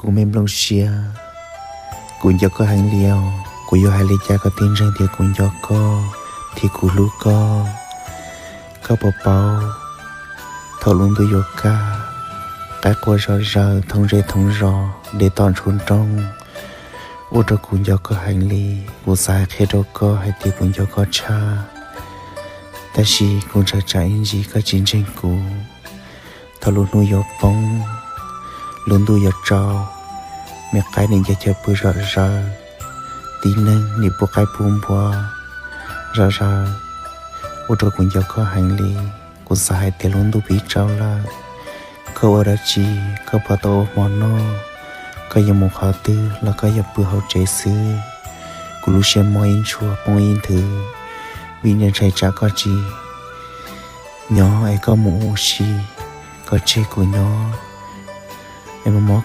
Kuv me nplooj siab, kuv nco koj heev li os. Kuv yuav hais li cas koj thiaj ntseeg tias kuv nco koj thiab kuv hlub koj? Koj puas paub, thaum lub ntuj yuav kaj, qaib qua zom zaws thoob zej thoob zos, dej tom ntshav nroog, ua rau kuv nco koj heev li. Kuv xav hais qhia rau koj hais tias kuv nco koj tshaj, tab sis kuv ntshai tsam ib ntsis koj tsis ntseeg kuv. Thaum lub hnub yuav poob, lub ntuj yuav tsaus, me qaib nim nce chaw pw zom zaws, tib neeg nim pub qaib pub npua zom zaws, ua rau kuv nco koj heev li. Kuv xav hais tias lub ntuj pib tsaus lawm, koj ua dab tsi, koj puas tau ua hmo noj, koj yuav mus qhov twg los koj yuav pw hauv tsev xwb? Kuv lub siab mob ib ntshua poob ib nthwv, vim ntshai tsam koj tsis nyob es koj mus ua si, koj tseg kuv nyob es mob mob